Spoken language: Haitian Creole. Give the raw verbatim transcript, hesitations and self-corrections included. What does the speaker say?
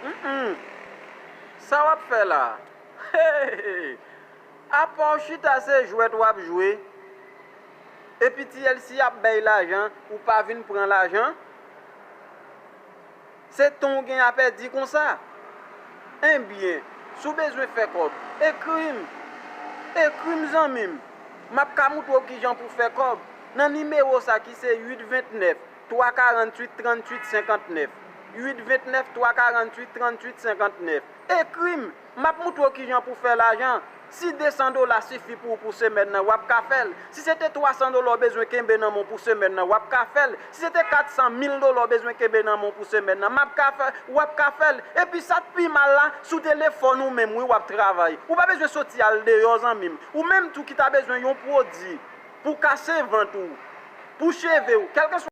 Mm-mm. Sa w ap fè la? Hey! Apa w chita se jwèt w ap jwe? Epi T L C ap bay lajan, ou pa vin pran lajan? Se tan w gen a pèdi konsa? Ebyen, si w bezwen fè kòb, ekri m. Ekri m, zanmi m. M ap ka moutre w kijan pou w fè kòb. Nan nimewo sa ki se uit vennèf, twa karanntuit, tranntuit senkantnèf. Uit vennèf, twa karanntuit, tranntuit senkantnèf. Ekri m. M ap moutre w kijan pou w fè lajan. Si de san dola sifi pou ou pou semèn nan, w ap ka fè l. Si se te twa san dola w bezwen kenbe nan men w pou semèn nan, w ap ka fè l. Si se te kat san, mil dola w bezwen kenbe nan men w pou semèn nan, m ap ka fè, w ap ka fè l. Epi sa k pi mal la, sou telefòn ou menm wi w ap travay. Ou pa bezwen soti al deyò, zanmi m. Ou menm tou ki ta bezwen yon pwodui pou kase vant ou, pou cheve w, kèlkeswa